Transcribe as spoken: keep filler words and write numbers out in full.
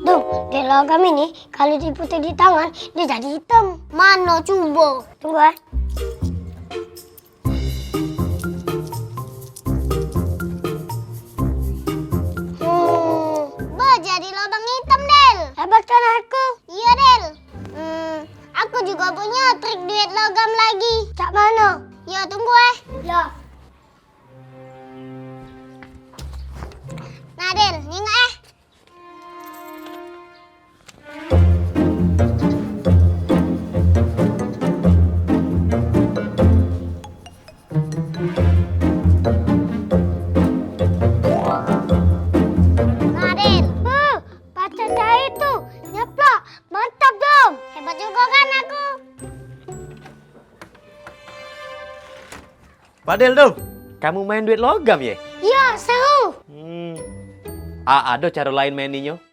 Dong, duit logam ini kalu diputer di tangan, dio jadi item. Mano cubo? Tunggu, eh. Hmm. Be, jadi lobang item, Del. Hebat kan aku? Iyo, Del. Hmm, aku jugo punyo trik duit logam lagi. Cak mano? Yo, tunggu, eh. Yo. Nah, Del, nyingok, eh. Nah, Del. Huh, pacah cair tu. Nyeplak. Mantap, Dom. Hebat jugo kan aku. Padel, Dom, kamu main duit logam, ye? Iyo, seru. Hmm. A, ado caro lain maininyo.